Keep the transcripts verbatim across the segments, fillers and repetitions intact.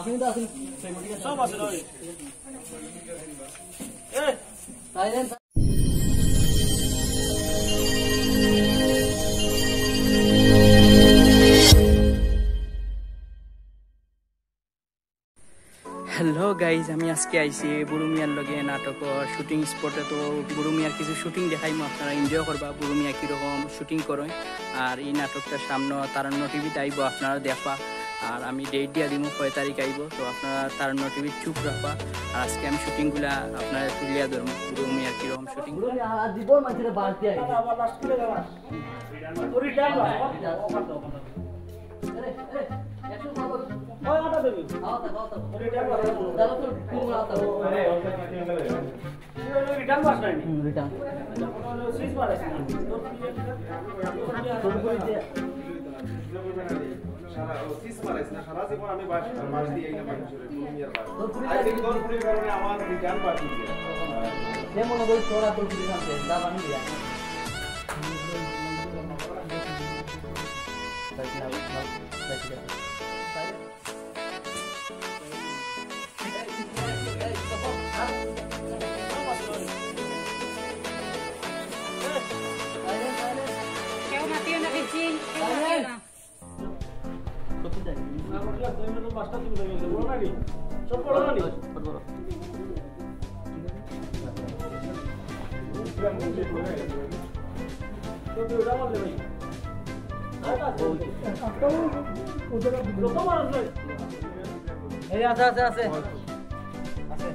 আপনি তো আছেন, সব আছে, সব আছে। এই। Silence। হ্যালো গাইজ, আমি আজকে আইছি বুরু মিয়ার লগে নাটকর শুটিং স্পটে। তো বুরু মিয়ার কিছু শুটিং দেখাইমু, আপনারা এনজয় করবা বুরু মিয়া কিরকম শুটিং করে। আর এই নাটকটা সামনে তারুণ্য টিভিতে আইবো, আপনারা দেখবা। আর আমি ডেট দিয়া দিমু কয় তারিখ আইবো, তো আপনারা তারুণ্য টিভি চুপ রাখবা। আর আজকে আমি শুটিংগুলা আপনারা তুলিয়া ধরমু, বুরু মিয়ার কিরকম শুটিং। বুরু মিয়া, আর জীবন মাঝে বাড়তি আইবো। হুম, return। সারা, ও, সিস মারাইস না, সারা জীবন আমি বাস, বাস দিয়ে আইলাম মানুষের, দুনিয়ার বাস। আই থিংক তোর পুরীর কারণে আমার রিটার্ন বাস হয়ে যায়। কেউ মাতিও না, বিজি, কেউ মাতিও না। এই আছে, আছে, আছে। আছে।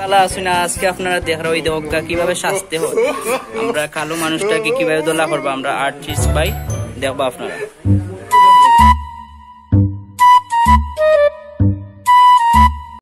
ভালা আছি না, আজকে আপনারা দেখরা ওই দেখউক্কা কিভাবে সাজতে হয়। আমরা কালো মানুষটাকে কিভাবে ধলা করবা, আমরা আর্টিস্ট ভাই, দেখবা আপনারা।